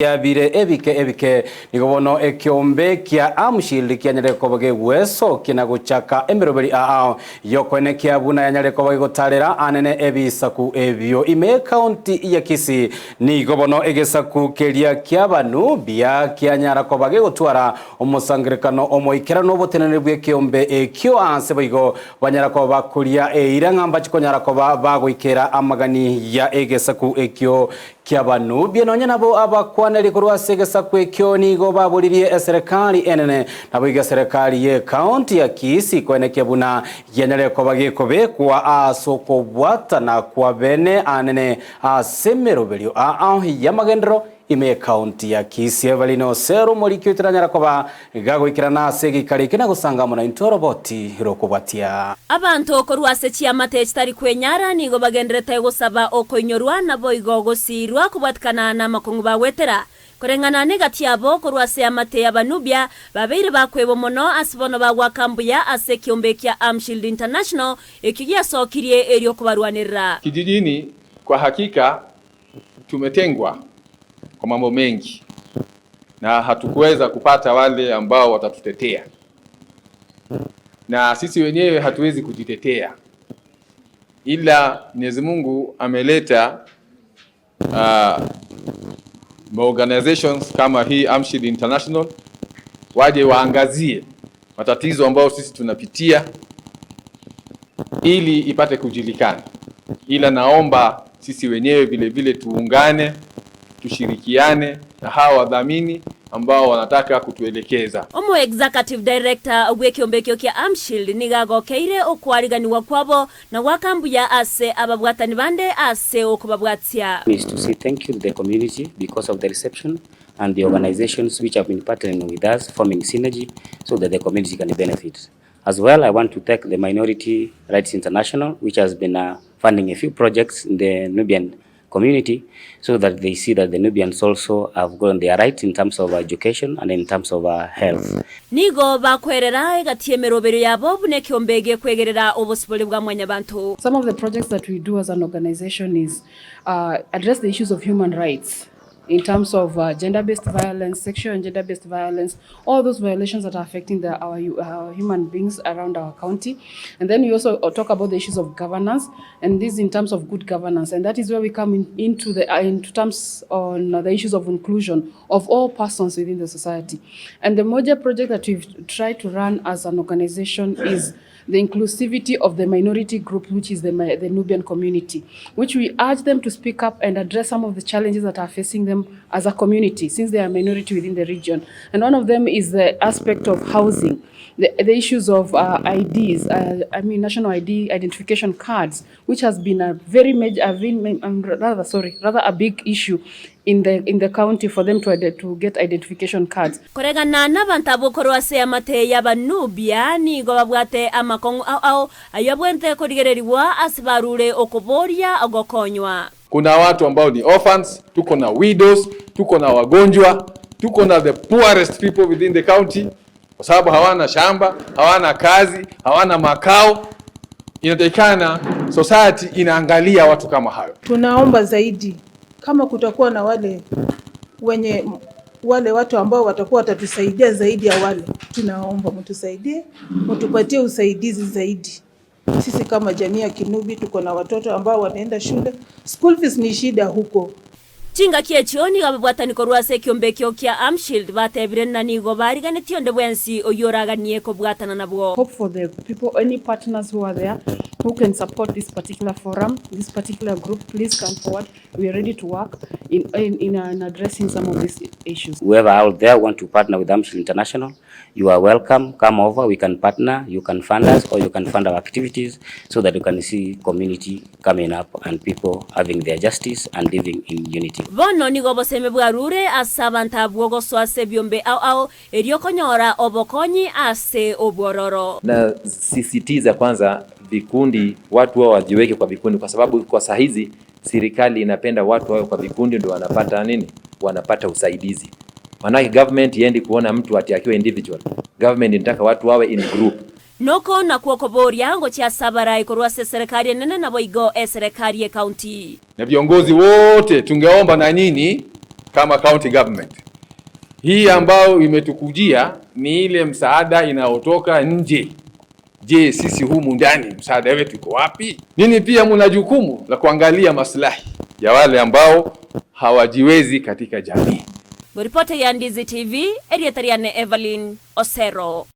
Yabire ebike ebike nigo bono ekiombe kia Amshield kianyare koba gegwesokia na gochaka emeroberi ao yokoenekia buna yanyare koba gegotarera anene ebisaku ebio ime county ya Kisii. Nigo bono egesaku keria kia Banubia kianyara koba gegotwara omosangerekano omoikerano oboteneneri bwa ekiombe ekio ase boigo banyara koba bakoria eira ng'amba chikonyara koba bagoikera amagani ya egesaku ekio kia Banubia. Nonye nabo abakwaneri korwa ase egesaku ekio nigo baboririe eserekari enene nabo iga serikali ye county ya Kisii koenekia buna yanyare koba gekobekwa ase okobwatana kwa bene anene ase emeroberio ao ya magenderero ime county ya Kisii. Evelyn Osero morikio itaranyara koba gagoikerana ase egikari eke na gosanga muna intwe rokobwatia. Abantu korwa ase chiamate chitari kwenyara nigo bagenderete gosaba okoinyorwa nabo igo gosirwa kobwatikana na makongu bawetera koreng'ana negati yabo korwa ase amate ya Banubia babeire bakwebo mono ase bono bagwakambuya ase ekiombe kia Amshield International ekio giasokirie erio kubarwanirira. Kijijini kwa hakika tumetengwa kwa mambo mengi na hatukuweza kupata wale ambao watatutetea, na sisi wenyewe hatuwezi kujitetea, ila Mwenyezi Mungu ameleta organizations kama hii Amshield International waje waangazie matatizo ambayo sisi tunapitia ili ipate kujulikana. Ila naomba sisi wenyewe vile vile tuungane, tushirikiane na hawa wadhamini ambao wanataka kutuelekeza. Omo executive director bw'ekiombekio kia Amshield nigagokeire okwariganiwa kwabo na gwakambuya ase ababwatani bande ase okubabwatia. Is to say thank you to the community because of the reception and the organizations which have been partnering with us, forming synergy so that the community can benefit. As well, I want to thank the Minority Rights International, which has been funding a few projects in the Nubian community so that they see that the Nubians also have gotten their rights in terms of education and in terms of health. Nigo bakwerera egati emerobero yabo buna ekiombege kwegerera obosibole bwa mwanyabantu. Some of the projects that we do as an organization is address the issues of human rights in terms of gender-based violence, sexual and gender-based violence, all those violations that are affecting our human beings around our county. And then we also talk about the issues of governance, and this in terms of good governance. And that is where we come into terms on the issues of inclusion of all persons within the society. And the major project that we've tried to run as an organization is the inclusivity of the minority group, which is the Nubian community, which we urge them to speak up and address some of the challenges that are facing them as a community, since they are a minority within the region. And one of them is the aspect of housing, the issues of IDs, I mean national ID identification cards, which has been a very major, a very, rather, sorry, rather a big issue in the county for them to get identification cards. Koregana n'abantu abokorwa ase amate y'Abanubia nigo babwate amakongu ao ao ayabwente korigereriwa ase barure okoboria ogokonywa. Kuna watu ambao ni orphans, tuko na widows, tuko na wagonjwa, tuko na the poorest people within the county, kwa sababu hawana shamba, hawana kazi, hawana makao. Inatakikana society inaangalia watu kama hayo. Tunaomba zaidi kama kutakuwa na wale watu ambao watakuwa watatusaidia zaidi ya wale, tunaomba mtusaidie, mtupatie usaidizi zaidi. Sisi kama jamii ya Kinubi tuko na watoto ambao wanaenda shule, school fees ni shida huko. Chingaki echio nigo ababwatani korwa ase ekiombekio kia Amshield batebire na nigo bariganetie onde bwensi oyoraganie kobwatana nabwo. Hope for the people, any partners who are there who can support this particular forum, this particular group, please come forward. We are ready to work in addressing some of these issues. Whoever out there want to partner with Amshield International, you are welcome. Come over, we can partner, you can fund us or you can fund our activities so that you can see community coming up and people having their justice and living in unity. Bono nigo boseme bwarure ase abantu abwo gosoa ase ebiombe ao ao erio konyora obokonyi ase obwororo. Na sisitiza kwanza vikundi, watu wao wajiweke kwa vikundi, kwa sababu kwa saa hizi serikali inapenda watu wawe kwa vikundi, ndio wanapata nini? Wanapata usaidizi. Maanake government iendi kuona mtu ati akiwa individual. Government inataka watu wawe in group. Noko na kuokoboria ngo chia sabara ikorwa ase serikali enene nabo igo eserikali ye county. Na viongozi wote tungeomba na nyinyi Kama county government. Hii ambayo imetukujia ni ile msaada inayotoka nje. Je, sisi humu ndani msaada wetu uko wapi? Nini pia muna jukumu la kuangalia maslahi ya wale ambao hawajiwezi katika jamii. Ngoripoti ya Ndizi TV, Erietariane Evelyn Osero.